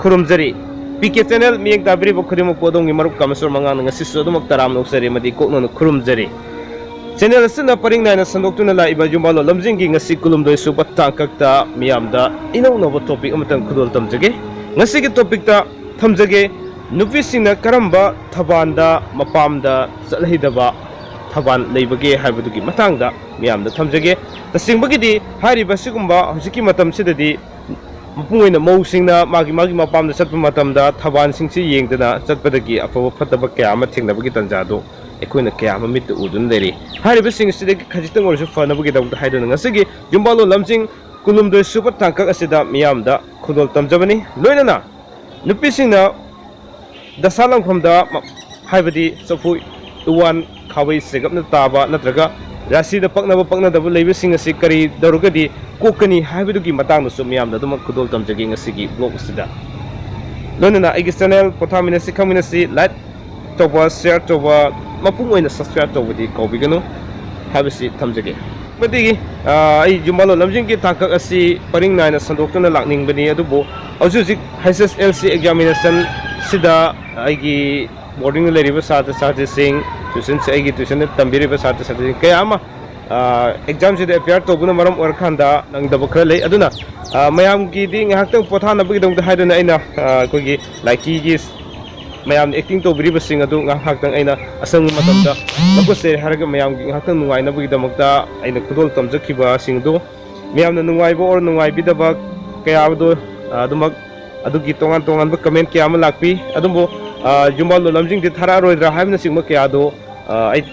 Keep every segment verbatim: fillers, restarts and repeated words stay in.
ꯈꯨꯔꯨꯝꯖꯔꯤ꯫ P K channel ꯃꯤꯠꯌꯦꯡ ꯇꯥꯕꯤꯔꯤꯕ ꯈꯨꯗꯤꯡꯃꯛꯄꯨ ꯑꯗꯣꯝꯒꯤ ꯃꯔꯨꯞ ꯀꯥꯃꯦꯁꯣꯔ ꯃꯉꯥꯡꯅ ꯉꯁꯤꯁꯨ ꯑꯗꯨꯃꯛ ꯇꯔꯥꯝꯅ ꯑꯣꯛꯆꯔꯤ ꯑꯃꯗꯤ ꯀꯣꯛꯅꯅ ꯈꯨꯔꯨꯝꯖꯔꯤ꯫ ꯆꯦꯅꯦꯜ ꯑꯁꯤꯅ ꯄꯔꯤꯡ ꯅꯥꯏꯅ ꯁꯟꯗꯣꯛꯇꯨꯅ ꯂꯥꯛꯏꯕ ꯌꯨꯝꯕꯥꯜꯂꯣꯟ ꯂꯝꯖꯤꯡꯒꯤ ꯉꯁꯤ ꯀꯨꯟꯍꯨꯝꯗꯣꯏ ꯁꯨꯕ ꯇꯥꯡꯀꯛꯇ ꯃꯤꯌꯥꯝꯗ ꯏꯅꯧ ꯅꯧꯕ ꯇꯣꯄꯤꯛ ꯑꯃꯇꯪ ꯈꯨꯗꯣꯜ ꯇꯝꯖꯒꯦ꯫ ꯉꯁꯤꯒꯤ ꯇꯣꯄꯤꯛꯇ ꯊꯝꯖꯒꯦ, ꯅꯨꯄꯤꯁꯤꯡꯅ ꯀꯔꯝꯕ ꯊꯕꯥꯟꯗ, ꯃꯄꯥꯝꯗ ꯆꯠꯍꯩꯗꯕ ꯊꯕꯥꯟ ꯂꯩꯕꯒꯦ ꯍꯥꯏꯕꯗꯨꯒꯤ ꯃꯇꯥꯡꯗ ꯃꯤꯌꯥꯝꯗ ꯊꯝꯖꯒꯦ꯫ ꯇꯁꯦꯡꯕꯒꯤꯗꯤ ꯍꯥꯏꯔꯤꯕ ꯑꯁꯤꯒꯨꯝꯕ ꯍꯧꯖꯤꯛꯀꯤ ꯃꯇꯝꯁꯤꯗꯗꯤ ꯃꯄꯨꯡ ꯑꯣꯏꯅ ꯃꯧꯁꯤꯡꯅ ꯃꯥꯒꯤ ꯃꯥꯒꯤ ꯃꯄꯥꯝꯗ ꯆꯠꯄ ꯃꯇꯝꯗ ꯊꯕꯥꯟꯁꯤꯡꯁꯤ ꯌꯦꯡꯗꯅ ꯆꯠꯄꯗꯒꯤ ꯑꯐꯕ ꯐꯠꯇꯕ ꯀꯌꯥ ꯑꯃ ꯊꯦꯡꯅꯕꯒꯤ ꯇꯥꯟꯖꯥꯗꯨ ꯑꯩꯈꯣꯏꯅ ꯀꯌꯥ ꯑꯃ ꯃꯤꯠꯇ ꯎꯗꯨꯅ ꯂꯩꯔꯤ꯫ ꯍꯥꯏꯔꯤꯕꯁꯤꯡ ꯑꯁꯤꯗꯒꯤ ꯈꯖꯤꯛꯇꯪ ꯑꯣꯏꯔꯁꯨ ꯐꯅꯕꯒꯤꯗꯃꯛꯇ ꯍꯥꯏꯗꯨꯅ ꯉꯁꯤꯒꯤ ꯌꯨꯝꯕꯥꯜꯂꯣꯟ ꯂꯝꯖꯤꯡ ꯀꯨꯟꯍꯨꯝꯗꯣꯏ ꯁꯨꯕ ꯇꯥꯡꯀꯛ ꯑꯁꯤꯗ ꯃꯤꯌꯥꯝꯗ ꯈꯨꯗꯣꯜ ꯇꯝꯖꯕꯅꯤ꯫ ꯂꯣꯏꯅꯅ ꯅꯨꯄꯤꯁꯤꯡꯅ ꯗꯁꯥ ꯂꯪꯐꯝꯗ ꯃ-, ꯍꯥꯏꯕꯗꯤ ꯆꯐꯨ, ꯎꯋꯥꯟ, ꯈꯥꯕꯩ ꯆꯦꯒꯞꯅ ꯇꯥꯕ ꯅꯠꯇ꯭ꯔꯒ ꯔꯥꯁꯤꯗ ꯄꯛꯅꯕ ꯄꯛꯅꯗꯕ ꯂꯩꯕꯁꯤꯡ ꯑꯁꯤ ꯀꯔꯤ ꯇꯧꯔꯒꯗꯤ ꯀꯣꯛꯀꯅꯤ ꯍꯥꯏꯕꯗꯨꯒꯤ ꯃꯇꯥꯡꯗꯁꯨ ꯃꯤꯌꯥꯝꯗ ꯑꯗꯨꯃꯛ ꯈꯨꯗꯣꯜ ꯇꯝꯖꯒꯦ ꯉꯁꯤꯒꯤ ꯕ꯭ꯂꯣꯒ ꯑꯁꯤꯗ꯫ ꯂꯣꯏꯅꯅ ꯑꯩꯒꯤ ꯆꯦꯅꯦꯜ ꯄꯣꯊꯥꯃꯤꯟꯅꯁꯤ ꯈꯪꯃꯤꯟꯅꯁꯤ ꯂꯥꯏꯛ ꯇꯧꯕ, ꯁꯤꯌꯥꯔ ꯇꯧꯕ, ꯃꯄꯨꯡ ꯑꯣꯏꯅ ꯁꯕꯁꯀ꯭ꯔꯥꯏꯕ ꯇꯧꯕꯗꯤ ꯀꯥꯎꯕꯤꯒꯅꯨ ꯍꯥꯏꯕꯁꯤ ꯊꯝꯖꯒꯦ꯫ ꯃꯗꯨꯒꯤ, ꯑ, ꯑꯩ ꯌꯨꯝꯕꯥꯜꯂꯣꯟ ꯂꯝꯖꯤꯡꯒꯤ ꯇꯥꯡꯀꯛ ꯑꯁꯤ ꯄꯔꯤꯡ ꯅꯥꯏꯅ ꯁꯟꯗꯣꯛꯇꯨꯅ ꯂꯥꯛꯅꯤꯡꯕꯅꯤ, ꯑꯗꯨꯕꯨ ꯍꯧꯖꯤꯛ ꯍꯧꯖꯤꯛ ꯍꯩꯆ ꯑꯦꯁ ꯑꯦꯜ ꯁꯤ ꯑꯦꯛꯖꯥꯃꯤꯅꯦꯁꯟꯁꯤꯗ ꯑꯩꯒꯤ ꯕꯣꯔꯗꯤꯡꯗ ꯂꯩꯔꯤꯕ ꯁꯥꯇ꯭ꯔ ꯁꯥꯇ꯭ꯔꯤꯁꯤꯡ, ꯇ꯭ꯌꯨꯁꯟꯁꯦ, ꯑꯩꯒꯤ ꯇ꯭ꯌꯨꯁꯟꯗ ꯇꯝꯕꯤꯔꯤꯕ ꯁꯥꯇ꯭ꯔ ꯁꯥꯇ꯭ꯔꯤꯁꯤꯡ ꯀꯌꯥ ꯑꯃ, ꯑ, ꯑꯦꯛꯖꯥꯝꯁꯤꯗ ꯑꯦꯄꯤꯌꯥꯔ ꯇꯧꯕꯅ ꯃꯔꯝ ꯑꯣꯏꯔꯀꯥꯟꯗ ꯅꯪꯗꯕ ꯈꯔ ꯂꯩ꯫ ꯑꯗꯨꯅ, ꯑ, ꯃꯌꯥꯝꯒꯤꯗꯤ ꯉꯥꯏꯍꯥꯛꯇꯪ ꯄꯣꯊꯥꯅꯕꯒꯤꯗꯃꯛꯇ ꯍꯥꯏꯗꯨꯅ ꯑꯩꯅ, ꯑ, ꯑꯩꯈꯣꯏꯒꯤ ꯂꯥꯏꯀꯤꯒꯤ ꯃꯌꯥꯝꯅ ꯑꯦꯛꯇꯤꯡ ꯇꯧꯕꯤꯔꯤꯕꯁꯤꯡ ꯑꯗꯨ ꯉꯥꯏꯍꯥꯛ ꯉꯥꯏꯍꯥꯛꯇꯪ ꯑꯩꯅ ꯑꯁꯪꯕ ꯃꯇꯝꯗ ꯂꯧꯈꯠꯆꯩ ꯍꯥꯏꯔꯒ ꯃꯌꯥꯝꯒꯤ ꯉꯥꯏꯍꯥꯛꯇꯪ ꯅꯨꯡꯉꯥꯏꯅꯕꯒꯤꯗꯃꯛꯇ ꯑꯩꯅ ꯈꯨꯗꯣꯜ ꯇꯝꯖꯈꯤꯕꯁꯤꯡꯗꯨ ꯃꯌꯥꯝꯅ ꯅꯨꯡꯉꯥꯏꯕ ꯑꯣꯔ ꯅꯨꯡꯉꯥꯏꯕꯤꯗꯕ ꯀꯌꯥ ꯑꯗꯨ, ꯑ, ꯑꯗꯨꯃꯛ ꯑꯗꯨꯒꯤ ꯇꯣꯉꯥꯟ ꯇꯣꯉꯥꯟꯕ ꯀꯃꯦꯟ ꯀꯌꯥ ꯑꯃ ꯂꯥꯛꯄꯤ꯫ ꯑꯗꯨꯕꯨ, ꯑ, ꯌꯨꯝꯕꯥꯜꯂꯣꯟ ꯂꯝꯖꯤꯡꯗꯤ ꯊꯥꯔꯛꯑꯔꯣꯏꯗ꯭ꯔꯥ ꯍꯥꯏꯕꯅꯆꯤꯡꯕ ꯀꯌꯥ ꯑꯗꯨ, ꯑ, ꯑꯩ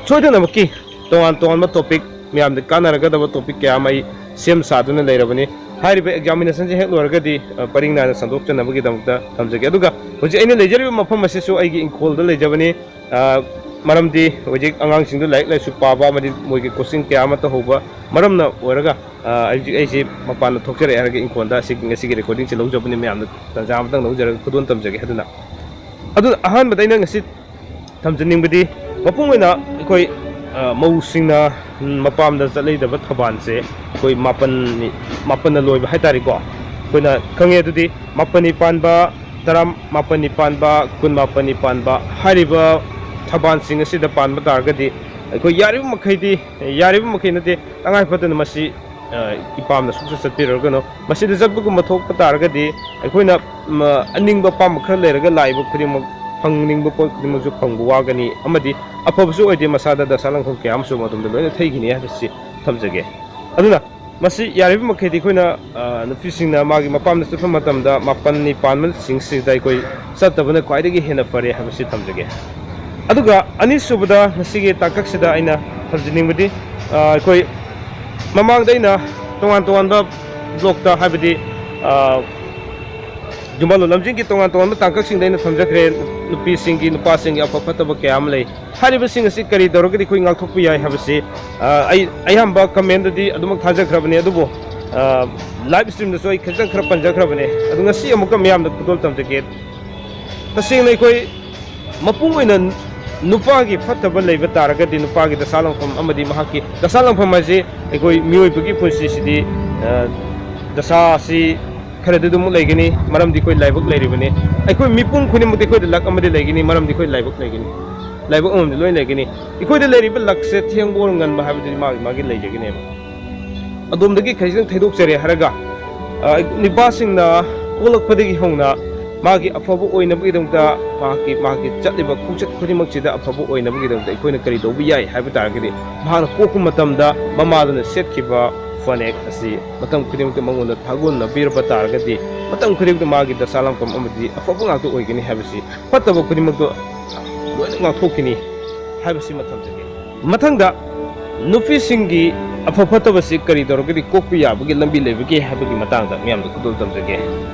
ꯁꯣꯏꯗꯅꯃꯛꯀꯤ ꯇꯣꯉꯥꯟ ꯇꯣꯉꯥꯟꯕ ꯇꯣꯄꯤꯛ, ꯃꯌꯥꯝꯗ ꯀꯥꯟꯅꯔꯒꯗꯕ ꯇꯣꯄꯤꯛ ꯀꯌꯥ ꯑꯃ ꯑꯩ ꯁꯦꯝ ꯁꯥꯗꯨꯅ ꯂꯩꯔꯕꯅꯤ꯫ ꯍꯥꯏꯔꯤꯕ ꯑꯦꯛꯖꯥꯃꯤꯅꯦꯁꯟꯁꯦ ꯍꯦꯛ ꯂꯣꯏꯔꯒꯗꯤ, ꯑ, ꯄꯔꯤꯡ ꯅꯥꯏꯅ ꯁꯟꯗꯣꯛꯆꯅꯕꯒꯤꯗꯃꯛꯇ ꯊꯝꯖꯒꯦ꯫ ꯑꯗꯨꯒ ꯍꯧꯖꯤꯛ ꯑꯩꯅ ꯂꯩꯖꯔꯤꯕ ꯃꯐꯝ ꯑꯁꯤꯁꯨ ꯑꯩꯒꯤ ꯏꯪꯈꯣꯜꯗ ꯂꯩꯖꯕꯅꯤ꯫ ꯑ, ꯃꯔꯝꯗꯤ ꯍꯧꯖꯤꯛ ꯑꯉꯥꯡꯁꯤꯡꯗꯨ ꯂꯥꯏꯔꯤꯛ ꯂꯥꯏꯁꯨ ꯄꯥꯕ ꯑꯃꯗꯤ ꯃꯣꯏꯒꯤ ꯀꯣꯆꯤꯡ ꯀꯌꯥ ꯑꯃ ꯇꯧꯍꯧꯕ ꯃꯔꯝꯅ ꯑꯣꯏꯔꯒ, ꯑ, ꯍꯧꯖꯤꯛ ꯑꯩꯁꯤ ꯃꯄꯥꯟꯗ ꯊꯣꯛꯆꯔꯛꯑꯦ ꯍꯥꯏꯔꯒ ꯏꯪꯈꯣꯜꯗ ꯑꯁꯤꯒꯤ ꯉꯁꯤꯒꯤ ꯔꯦꯀꯣꯔꯗꯤꯡꯁꯦ ꯂꯧꯖꯕꯅꯤ꯫ ꯃꯌꯥꯝꯅ ꯇꯥꯟꯖꯥ ꯑꯃꯇꯪ ꯂꯧꯖꯔꯒ ꯈꯨꯗꯣꯜ ꯇꯝꯖꯒꯦ꯫ ꯑꯗꯨꯅ, ꯑꯗꯨꯅ ꯑꯍꯥꯟꯕꯗ ꯑꯩꯅ ꯉꯁꯤ ꯊꯝꯖꯅꯤꯡꯕꯗꯤ, ꯃꯄꯨꯡ ꯑꯣꯏꯅ ꯑꯩꯈꯣꯏ, ꯑ, ꯃꯧꯁꯤꯡꯅ, ꯎꯝ, ꯃꯄꯥꯝꯗ ꯆꯠꯂꯩꯗꯕ ꯊꯧꯕꯥꯜꯁꯦ ꯑꯩꯈꯣꯏ ꯃꯥꯄꯟꯅꯤ, ꯃꯥꯄꯟꯅ ꯂꯣꯏꯕ ꯍꯥꯏꯇꯥꯔꯦꯀꯣ꯫ ꯑꯩꯈꯣꯏꯅ ꯈꯪꯉꯦ꯫ ꯑꯗꯨꯗꯤ ꯃꯥꯄꯟꯅꯤ ꯄꯥꯟꯕ, ꯇꯔꯥꯃꯥꯄꯟꯅꯤ ꯄꯥꯟꯕ, ꯀꯨꯟꯃꯥꯄꯟꯅꯤ ꯄꯥꯟꯕ ꯍꯥꯏꯔꯤꯕ ꯊꯕꯥꯟꯁꯤꯡ ꯑꯁꯤꯗ ꯄꯥꯟꯕ ꯇꯥꯔꯒꯗꯤ ꯑꯩꯈꯣꯏ ꯌꯥꯔꯤꯕ ꯃꯈꯩꯗꯤ, ꯌꯥꯔꯤꯕ ꯃꯈꯩ ꯅꯠꯇꯦ, ꯇꯉꯥꯏ ꯐꯗꯅ ꯃꯁꯤ, ꯑ, ꯏꯄꯥꯝꯗ ꯁꯨꯡꯆꯠ ꯆꯠꯄꯤꯔꯨꯔꯒꯅꯨ꯫ ꯃꯁꯤꯗ ꯆꯠꯄꯒꯨꯝꯕ ꯊꯣꯛꯄ ꯇꯥꯔꯒꯗꯤ ꯑꯩꯈꯣꯏꯅ, ꯃ, ꯑꯅꯤꯡꯕ ꯑꯄꯥꯝꯕ ꯈꯔ ꯂꯩꯔꯒ ꯂꯥꯛꯏꯕ ꯈꯨꯗꯤꯡꯃꯛ, ꯐꯪꯅꯤꯡꯕ ꯄꯣꯠ ꯈꯨꯗꯤꯡꯃꯛꯁꯨ ꯐꯪꯕ ꯋꯥꯒꯅꯤ ꯑꯃꯗꯤ ꯑꯐꯕꯁꯨ ꯑꯣꯏꯗꯦ, ꯃꯁꯥꯗ ꯗꯁꯥ ꯂꯪꯐꯝ ꯀꯌꯥ ꯑꯃꯁꯨ ꯃꯗꯣꯝꯗ ꯂꯣꯏꯅ ꯊꯩꯒꯅꯤ ꯍꯥꯏꯕꯁꯤ ꯊꯝꯖꯒꯦ꯫ ꯑꯗꯨꯅ ꯃꯁꯤ ꯌꯥꯔꯤꯕ ꯃꯈꯩꯗꯤ ꯑꯩꯈꯣꯏꯅ, ꯑ, ꯅꯨꯄꯤꯁꯤꯡꯅ ꯃꯥꯒꯤ ꯃꯄꯥꯝꯗ ꯆꯠꯄ ꯃꯇꯝꯗ ꯃꯥꯄꯟꯅꯤ ꯄꯥꯟꯕꯁꯤꯡꯁꯤꯗ ꯑꯩꯈꯣꯏ ꯆꯠꯇꯕꯅ ꯈ꯭ꯋꯥꯏꯗꯒꯤ ꯍꯦꯟꯅ ꯐꯔꯦ ꯍꯥꯏꯕꯁꯤ ꯊꯝꯖꯒꯦ꯫ ꯑꯗꯨꯒ ꯑꯅꯤꯁꯨꯕꯗ ꯉꯁꯤꯒꯤ ꯇꯥꯡꯀꯛꯁꯤꯗ ꯑꯩꯅ ꯊꯝꯖꯅꯤꯡꯕꯗꯤ, ꯑ, ꯑꯩꯈꯣꯏ ꯃꯃꯥꯡꯗ ꯑꯩꯅ ꯇꯣꯉꯥꯟ ꯇꯣꯉꯥꯟꯕ ꯕ꯭ꯂꯣꯛꯇ, ꯍꯥꯏꯕꯗꯤ, ꯑ, ꯌꯨꯝꯕꯥꯜ ꯂꯣꯂꯝꯁꯤꯡꯒꯤ ꯇꯣꯉꯥꯟ ꯇꯣꯉꯥꯟꯕ ꯇꯥꯡꯀꯛꯁꯤꯡꯗ ꯑꯩꯅ ꯊꯝꯖꯈ꯭ꯔꯦ꯫ ꯅꯨꯄꯤꯁꯤꯡꯒꯤ, ꯅꯨꯄꯥꯁꯤꯡꯒꯤ ꯑꯐ ꯐꯠꯇꯕ ꯀꯌꯥ ꯑꯃ ꯂꯩ꯫ ꯍꯥꯏꯔꯤꯕꯁꯤꯡ ꯑꯁꯤ ꯀꯔꯤ ꯇꯧꯔꯒꯗꯤ ꯑꯩꯈꯣꯏ ꯉꯥꯛꯊꯣꯛꯄ ꯌꯥꯏ ꯍꯥꯏꯕꯁꯤ, ꯑ, ꯑꯩ ꯑꯌꯥꯝꯕ ꯀꯃꯦꯟꯗꯗꯤ ꯑꯗꯨꯃꯛ ꯊꯥꯖꯈ꯭ꯔꯕꯅꯤ, ꯑꯗꯨꯕꯨ, ꯑ, ꯂꯥꯏꯚ ꯁ꯭ꯇ꯭ꯔꯤꯝꯗꯁꯨ ꯑꯩ ꯈꯤꯇꯪ ꯈꯔ ꯄꯟꯖꯈ꯭ꯔꯕꯅꯦ꯫ ꯑꯗꯨ ꯉꯁꯤ ꯑꯃꯨꯛꯀ ꯃꯤꯌꯥꯝꯗ ꯈꯨꯗꯣꯜ ꯇꯝꯖꯒꯦ꯫ ꯇꯁꯦꯡꯅ ꯑꯩꯈꯣꯏ ꯃꯄꯨꯡ ꯑꯣꯏꯅ ꯅꯨꯄꯥꯒꯤ ꯐꯠꯇꯕ ꯂꯩꯕ ꯇꯥꯔꯒꯗꯤ, ꯅꯨꯄꯥꯒꯤ ꯗꯁꯥ ꯂꯪꯐꯝ ꯑꯃꯗꯤ ꯃꯍꯥꯛꯀꯤ ꯗꯁꯥ ꯂꯪꯐꯝ ꯍꯥꯏꯁꯤ ꯑꯩꯈꯣꯏ ꯃꯤꯑꯣꯏꯕꯒꯤ ꯄꯨꯟꯁꯤꯁꯤꯗꯤ, ꯑ, ꯗꯁꯥ ꯑꯁꯤ ꯈꯔꯗꯤ ꯑꯗꯨꯃꯛ ꯂꯩꯒꯅꯤ, ꯃꯔꯝꯗꯤ ꯑꯩꯈꯣꯏ ꯂꯥꯏꯕꯛ ꯂꯩꯔꯤꯕꯅꯤ꯫ ꯑꯩꯈꯣꯏ ꯃꯤꯄꯨꯝ ꯈꯨꯗꯤꯡꯃꯛꯇ ꯑꯩꯈꯣꯏꯗ ꯂꯛ ꯑꯃꯗꯤ ꯂꯩꯒꯅꯤ, ꯃꯔꯝꯗꯤ ꯑꯩꯈꯣꯏ ꯂꯥꯏꯕꯛ ꯂꯩꯒꯅꯤ, ꯂꯥꯏꯕꯛ ꯑꯃꯃꯝꯗꯤ ꯂꯣꯏ ꯂꯩꯒꯅꯤ꯫ ꯑꯩꯈꯣꯏꯗ ꯂꯩꯔꯤꯕ ꯂꯛꯁꯦ ꯊꯦꯡꯕ ꯑꯣꯔ ꯉꯟꯕ ꯍꯥꯏꯕꯗꯨꯗꯤ ꯃꯥꯒꯤ ꯃꯥꯒꯤ ꯂꯩꯖꯒꯅꯦꯕ꯫ ꯑꯗꯣꯝꯗꯒꯤ ꯈꯖꯤꯛꯇꯪ ꯊꯩꯗꯣꯛꯆꯔꯦ ꯍꯥꯏꯔꯒ, ꯑ, ꯅꯨꯄꯥꯁꯤꯡꯅ ꯄꯣꯛꯂꯛꯄꯗꯒꯤ ꯍꯧꯅ ꯃꯥꯒꯤ ꯑꯐꯕ ꯑꯣꯏꯅꯕꯒꯤꯗꯃꯛꯇ, ꯃꯍꯥꯛꯀꯤ, ꯃꯍꯥꯛꯀꯤ ꯆꯠꯂꯤꯕ ꯈꯣꯡꯆꯠ ꯈꯨꯗꯤꯡꯃꯛꯁꯤꯗ ꯑꯐꯕ ꯑꯣꯏꯅꯕꯒꯤꯗꯃꯛꯇ ꯑꯩꯈꯣꯏꯅ ꯀꯔꯤ ꯇꯧꯕ ꯌꯥꯏ ꯍꯥꯏꯕ ꯇꯥꯔꯒꯗꯤ, ꯃꯍꯥꯛꯅ ꯄꯣꯛꯄ ꯃꯇꯝꯗ ꯃꯃꯥꯗꯨꯅ ꯁꯦꯠꯈꯤꯕ ꯐꯅꯦꯛ ꯑꯁꯤ ꯃꯇꯝ ꯈꯨꯗꯤꯡꯃꯛꯇ ꯃꯉꯣꯟꯗ ꯊꯥꯒꯣꯟꯅꯕꯤꯔꯕ ꯇꯥꯔꯒꯗꯤ, ꯃꯇꯝ ꯈꯨꯗꯤꯡꯃꯛꯇ ꯃꯥꯒꯤ ꯗꯁꯥ ꯂꯪꯐꯝ ꯑꯃꯗꯤ ꯑꯐꯕ ꯉꯥꯛꯇ ꯑꯣꯏꯒꯅꯤ ꯍꯥꯏꯕꯁꯤ, ꯐꯠꯇꯕ ꯈꯨꯗꯤꯡꯃꯛꯇꯨ ꯂꯣꯏꯅ ꯉꯥꯛꯊꯣꯛꯈꯤꯅꯤ ꯍꯥꯏꯕꯁꯤꯃ ꯊꯝꯖꯒꯦ꯫ ꯃꯊꯪꯗ, ꯅꯨꯄꯤꯁꯤꯡꯒꯤ ꯑꯐ ꯐꯠꯇꯕꯁꯤ ꯀꯔꯤ ꯇꯧꯔꯒꯗꯤ ꯀꯣꯛꯄ ꯌꯥꯕꯒꯤ ꯂꯝꯕꯤ ꯂꯩꯕꯒꯦ ꯍꯥꯏꯕꯒꯤ ꯃꯇꯥꯡꯗ ꯃꯤꯌꯥꯝꯗ ꯈꯨꯗꯣꯜ ꯇꯝꯖꯒꯦ꯫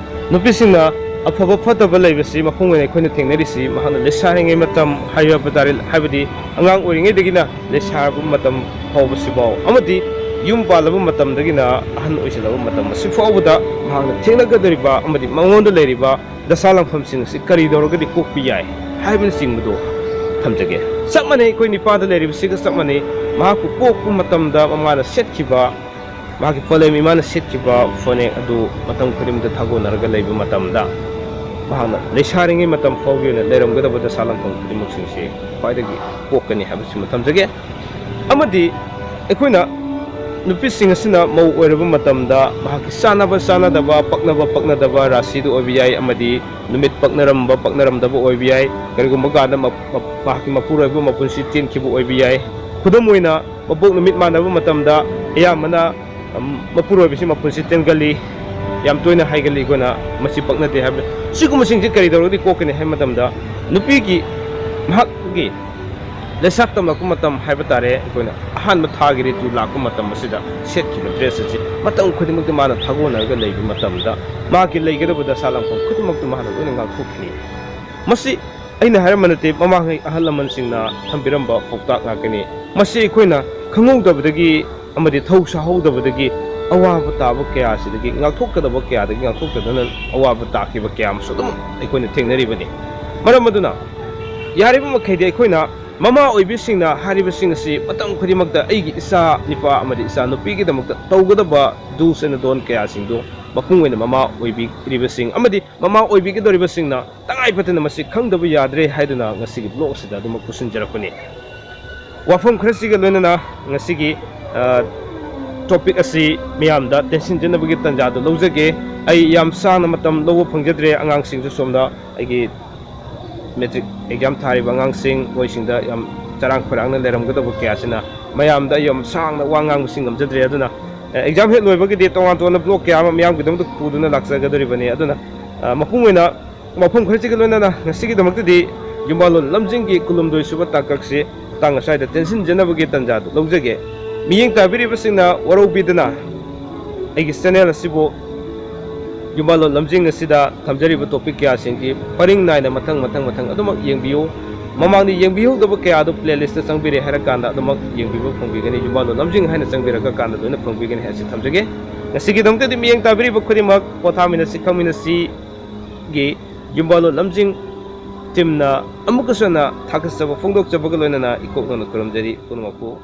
ꯅꯨꯄꯤꯁꯤꯡꯅ ꯑꯐꯕ ꯐꯠꯇꯕ ꯂꯩꯕꯁꯤ ꯃꯄꯨꯡ ꯑꯣꯏꯅ ꯑꯩꯈꯣꯏꯅ ꯊꯦꯡꯅꯔꯤꯁꯤ ꯃꯍꯥꯛꯅ ꯂꯩꯁꯥꯔꯤꯉꯩ ꯃꯇꯝ ꯍꯥꯏꯕ ꯇꯥꯔꯦ, ꯍꯥꯏꯕꯗꯤ ꯑꯉꯥꯡ ꯑꯣꯏꯔꯤꯉꯩꯗꯒꯤꯅ ꯂꯩꯁꯥꯔꯕ ꯃꯇꯝ ꯐꯥꯎꯕꯁꯤꯐꯥꯎ ꯑꯃꯗꯤ ꯌꯨꯝ ꯄꯥꯜꯂꯕ ꯃꯇꯝꯗꯒꯤꯅ ꯑꯍꯟ ꯑꯣꯏꯁꯤꯜꯂꯕ ꯃꯇꯝ ꯑꯁꯤ ꯐꯥꯎꯕꯗ ꯃꯍꯥꯛꯅ ꯊꯦꯡꯅꯒꯗꯧꯔꯤꯕ ꯑꯃꯗꯤ ꯃꯉꯣꯟꯗ ꯂꯩꯔꯤꯕ ꯗꯁꯥ ꯂꯪꯐꯝꯁꯤꯡ ꯑꯁꯤ ꯀꯔꯤ ꯇꯧꯔꯒꯗꯤ ꯀꯣꯛꯄ ꯌꯥꯏ ꯍꯥꯏꯕꯅꯆꯤꯡꯕꯗꯨ ꯊꯝꯖꯒꯦ꯫ ꯆꯞ ꯃꯥꯟꯅꯩ, ꯑꯩꯈꯣꯏ ꯅꯤꯄꯥꯗ ꯂꯩꯔꯤꯕꯁꯤꯒ ꯆꯞ ꯃꯥꯟꯅꯩ꯫ ꯃꯍꯥꯛꯄꯨ ꯄꯣꯛꯄ ꯃꯇꯝꯗ ꯃꯃꯥꯅ ꯁꯦꯠꯈꯤꯕ ꯃꯍꯥꯛꯀꯤ ꯐꯣꯂꯦꯝ ꯏꯃꯥꯅ ꯁꯦꯠꯈꯤꯕ ꯐꯅꯦꯛ ꯑꯗꯨ ꯃꯇꯝ ꯈꯨꯗꯤꯡꯗ ꯊꯥꯒꯣꯟꯅꯔꯒ ꯂꯩꯕ ꯃꯇꯝꯗ, ꯃꯍꯥꯛꯅ ꯂꯩꯁꯥꯔꯤꯉꯩ ꯃꯇꯝ ꯐꯥꯎꯒꯤ ꯑꯣꯏꯅ ꯂꯩꯔꯝꯒꯗꯕ ꯗꯁꯥ ꯂꯥꯡꯐꯝ ꯈꯨꯗꯤꯡꯃꯛꯁꯤꯡꯁꯤ ꯈ꯭ꯋꯥꯏꯗꯒꯤ ꯀꯣꯛꯀꯅꯤ ꯍꯥꯏꯕꯁꯤꯃ ꯊꯝꯖꯒꯦ꯫ ꯑꯃꯗꯤ ꯑꯩꯈꯣꯏꯅ ꯅꯨꯄꯤꯁꯤꯡ ꯑꯁꯤꯅ ꯃꯧ ꯑꯣꯏꯔꯕ ꯃꯇꯝꯗ ꯃꯍꯥꯛꯀꯤ ꯆꯥꯅꯕ ꯆꯥꯅꯗꯕ, ꯄꯛꯅꯕ ꯄꯛꯅꯗꯕ ꯔꯥꯁꯤꯗ ꯑꯣꯏꯕ ꯌꯥꯏ, ꯑꯃꯗꯤ ꯅꯨꯃꯤꯠ ꯄꯛꯅꯔꯝꯕ ꯄꯛꯅꯔꯝꯗꯕ ꯑꯣꯏꯕ ꯌꯥꯏ, ꯀꯔꯤꯒꯨꯝꯕ ꯀꯥꯟꯗ ꯃ-, ꯃ-, ꯃꯍꯥꯛꯀꯤ ꯃꯄꯨꯔꯣꯏꯕ ꯃꯄꯨꯟꯁꯤ ꯇꯦꯟꯈꯤꯕ ꯑꯣꯏꯕ ꯌꯥꯏ꯫ ꯈꯨꯗꯝ ꯑꯣꯏꯅ, ꯃꯄꯣꯛ ꯅꯨꯃꯤꯠ ꯃꯥꯟꯅꯕ ꯃꯇꯝꯗ ꯑꯌꯥꯝꯕꯅ, ꯎꯝ, ꯃꯄꯨꯔꯣꯏꯕꯁꯤ ꯃꯄꯨꯟꯁꯤ ꯇꯦꯟꯒꯜꯂꯤ, ꯌꯥꯝ ꯇꯣꯏꯅ ꯍꯥꯏꯒꯜꯂꯤ꯫ ꯑꯩꯈꯣꯏꯅ ꯃꯁꯤ ꯄꯛꯅꯗꯦ ꯍꯥꯏꯕ, ꯁꯤꯒꯨꯝꯕꯁꯤꯡꯁꯤ ꯀꯔꯤ ꯇꯧꯔꯒꯗꯤ ꯀꯣꯛꯀꯅꯤ ꯍꯥꯏꯕ ꯃꯇꯝꯗ, ꯅꯨꯄꯤꯒꯤ ꯃꯍꯥꯛꯀꯤ ꯂꯩꯁꯥ ꯇꯝꯂꯛꯄ ꯃꯇꯝ ꯍꯥꯏꯕ ꯇꯥꯔꯦ, ꯑꯩꯈꯣꯏꯅ ꯑꯍꯥꯟꯕ ꯊꯥꯒꯤ ꯔꯤꯇꯨ ꯂꯥꯛꯄ ꯃꯇꯝ ꯑꯁꯤꯗ ꯁꯦꯠꯈꯤꯕ ꯗ꯭ꯔꯦꯁ ꯑꯁꯤ ꯃꯇꯝ ꯈꯨꯗꯤꯡꯃꯛꯇ ꯃꯥꯅ ꯊꯥꯒꯣꯟꯅꯔꯒ ꯂꯩꯕ ꯃꯇꯝꯗ, ꯃꯥꯒꯤ ꯂꯩꯒꯗꯕ ꯗꯁꯥ ꯂꯥꯡꯐꯝ ꯈꯨꯗꯤꯡꯃꯛꯇ ꯃꯥꯅ ꯂꯣꯏꯅ ꯉꯥꯛꯊꯣꯛꯈꯤꯅꯤ꯫ ꯃꯁꯤ ꯑꯩꯅ ꯍꯥꯏꯔꯝꯕ ꯅꯠꯇꯦ, ꯃꯃꯥꯡꯉꯩ ꯑꯍꯜ ꯂꯃꯟꯁꯤꯡꯅ ꯊꯝꯕꯤꯔꯝꯕ ꯄꯥꯎꯇꯥꯛ ꯉꯥꯛꯇꯅꯤ꯫ ꯃꯁꯤ ꯑꯩꯈꯣꯏꯅ ꯈꯪꯍꯧꯗꯕꯗꯒꯤ ꯑꯃꯗꯤ ꯊꯧ ꯁꯥꯍꯧꯗꯕꯗꯒꯤ ꯑꯋꯥꯕ ꯇꯥꯕ ꯀꯌꯥ ꯑꯁꯤꯗꯒꯤ ꯉꯥꯛꯊꯣꯛꯀꯗꯕ ꯀꯌꯥꯗꯒꯤ ꯉꯥꯛꯊꯣꯛꯇꯗꯅ ꯑꯋꯥꯕ ꯇꯥꯈꯤꯕ ꯀꯌꯥ ꯑꯃꯁꯨ ꯑꯗꯨꯝ ꯑꯩꯈꯣꯏꯅ ꯊꯦꯡꯅꯔꯤꯕꯅꯤ꯫ ꯃꯔꯝ ꯑꯗꯨꯅ ꯌꯥꯔꯤꯕ ꯃꯈꯩꯗꯤ ꯑꯩꯈꯣꯏꯅ ꯃꯃꯥ ꯑꯣꯏꯕꯤꯁꯤꯡꯅ ꯍꯥꯏꯔꯤꯕꯁꯤꯡ ꯑꯁꯤ ꯃꯇꯝ ꯈꯨꯗꯤꯡꯃꯛꯇ ꯑꯩꯒꯤ ꯏꯆꯥ ꯅꯨꯄꯥ ꯑꯃꯗꯤ ꯏꯆꯥ ꯅꯨꯄꯤꯒꯤꯗꯃꯛꯇ ꯇꯧꯒꯗꯕ do's and don't ꯀꯌꯥꯁꯤꯡꯗꯨ ꯃꯄꯨꯡ ꯑꯣꯏꯅ ꯃꯃꯥ ꯑꯣꯏꯕꯤꯔꯤꯕꯁꯤꯡ ꯑꯃꯗꯤ ꯃꯃꯥ ꯑꯣꯏꯕꯤꯒꯗꯧꯔꯤꯕꯁꯤꯡꯅ ꯇꯉꯥꯏ ꯐꯗꯅ ꯃꯁꯤ ꯈꯪꯗꯕ ꯌꯥꯗ꯭ꯔꯦ ꯍꯥꯏꯗꯨꯅ ꯉꯁꯤꯒꯤ blog ꯑꯁꯤꯗ ꯑꯗꯨꯃꯛ ꯄꯨꯁꯤꯟꯖꯔꯛꯄꯅꯤ꯫ ꯋꯥꯐꯝ ꯈꯔꯁꯤꯒ ꯂꯣꯏꯅꯅ ꯉꯁꯤꯒꯤ, ꯑ, topic ꯑꯁꯤ ꯃꯤꯌꯥꯝꯗ ꯇꯦꯟꯁꯤꯟꯖꯅꯕꯒꯤ ꯇꯥꯟꯖꯥꯗꯨ ꯂꯧꯖꯒꯦ꯫ ꯑꯩ ꯌꯥꯝ ꯁꯥꯡꯅ ꯃꯇꯝ ꯂꯧꯕ ꯐꯪꯖꯗ꯭ꯔꯦ꯫ ꯑꯉꯥꯡꯁꯤꯡꯁꯨ ꯁꯣꯝꯗ ꯑꯩꯒꯤ matric exam ꯊꯥꯔꯤꯕ ꯑꯉꯥꯡꯁꯤꯡ, ꯃꯣꯏꯁꯤꯡꯗ ꯌꯥꯝ ꯆꯔꯥꯡ ꯈꯣꯏꯔꯥꯡꯅ ꯂꯩꯔꯝꯒꯗꯕ ꯀꯌꯥꯁꯤꯅ ꯃꯌꯥꯝꯗ ꯑꯩ ꯌꯥꯝ ꯁꯥꯡꯅ ꯋꯥ ꯉꯥꯡꯕꯁꯤ ꯉꯝꯖꯗ꯭ꯔꯦ꯫ ꯑꯗꯨꯅ, ꯑ, exam ꯍꯦꯛ ꯂꯣꯏꯕꯒꯤꯗꯤ ꯇꯣꯉꯥꯟ ꯇꯣꯉꯥꯟꯕ blog ꯀꯌꯥ ꯑꯃ ꯃꯤꯌꯥꯝꯒꯤꯗꯃꯛꯇ ꯄꯨꯗꯨꯅ ꯂꯥꯛꯆꯒꯗꯧꯔꯤꯕꯅꯤ꯫ ꯑꯗꯨꯅ, ꯑ, ꯃꯄꯨꯡ ꯑꯣꯏꯅ ꯋꯥꯐꯝ ꯈꯔꯁꯤꯒ ꯂꯣꯏꯅꯅ ꯉꯁꯤꯒꯤꯗꯃꯛꯇꯗꯤ ꯌꯨꯝꯕꯥꯂꯣꯟ ꯂꯝꯖꯤꯡꯒꯤ ꯀꯨꯟꯍꯨꯝꯗꯣꯏ ꯁꯨꯕ ꯇꯥꯡꯀꯛꯁꯤ ꯃꯇꯥꯡ ꯑꯁ꯭ꯋꯥꯏꯗ ꯇꯦꯟꯁꯤꯟꯖꯅꯕꯒꯤ ꯇꯥꯟꯖꯥꯗꯨ ꯂꯧꯖꯒꯦ꯫ ꯃꯤꯠꯌꯦꯡ ꯇꯥꯕꯤꯔꯤꯕꯁꯤꯡꯅ ꯋꯥꯔꯧꯕꯤꯗꯅ ꯑꯩꯒꯤ channel ꯑꯁꯤꯕꯨ ꯌꯨꯝꯕꯥꯂꯣꯟ ꯂꯝꯖꯤꯡ ꯑꯁꯤꯗ ꯊꯝꯖꯔꯤꯕ topic ꯀꯌꯥꯁꯤꯡꯒꯤ ꯄꯔꯤꯡ ꯅꯥꯏꯅ ꯃꯊꯪ, ꯃꯊꯪ, ꯃꯊꯪ ꯑꯗꯨꯃꯛ ꯌꯦꯡꯕꯤꯌꯨ꯫ ꯃꯃꯥꯡꯗ ꯌꯦꯡꯕꯤꯍꯧꯗꯕ ꯀꯌꯥ ꯑꯗꯨ playlist ꯇ ꯆꯪꯕꯤꯔꯦ ꯍꯥꯏꯔꯀꯥꯟꯗ ꯑꯗꯨꯃꯛ ꯌꯦꯡꯕꯤꯕ ꯐꯪꯕꯤꯒꯅꯤ꯫ ꯌꯨꯝꯕꯥꯂꯣꯟ ꯂꯝꯖꯤꯡ ꯍꯥꯏꯅ ꯆꯪꯕꯤꯔꯛꯄ ꯀꯥꯟꯗ ꯂꯣꯏꯅ ꯐꯪꯕꯤꯒꯅꯤ ꯍꯥꯏꯕꯁꯤ ꯊꯝꯖꯒꯦ꯫ ꯉꯁꯤꯒꯤꯗꯃꯛꯇꯗꯤ ꯃꯤꯠꯌꯦꯡ ꯇꯥꯕꯤꯔꯤꯕ ꯈꯨꯗꯤꯡꯃꯛ ꯄꯣꯊꯥꯃꯤꯟꯅꯁꯤ, ꯈꯪꯃꯤꯟꯅꯁꯤ꯫ ꯒꯤ ꯌꯨꯝꯕꯥꯂꯣꯟ ꯂꯝꯖꯤꯡ team ꯅ ꯑꯃꯨꯛꯀꯁꯨ ꯍꯟꯅ ꯊꯥꯒꯠꯆꯕ ꯐꯣꯡꯗꯣꯛꯆꯕꯒ ꯂꯣꯏꯅꯅ ꯏꯀꯣꯛ ꯅꯧꯅ ꯈꯨꯔꯨꯝꯖꯔꯤ ꯄꯨꯝꯅꯃꯛꯄꯨ꯫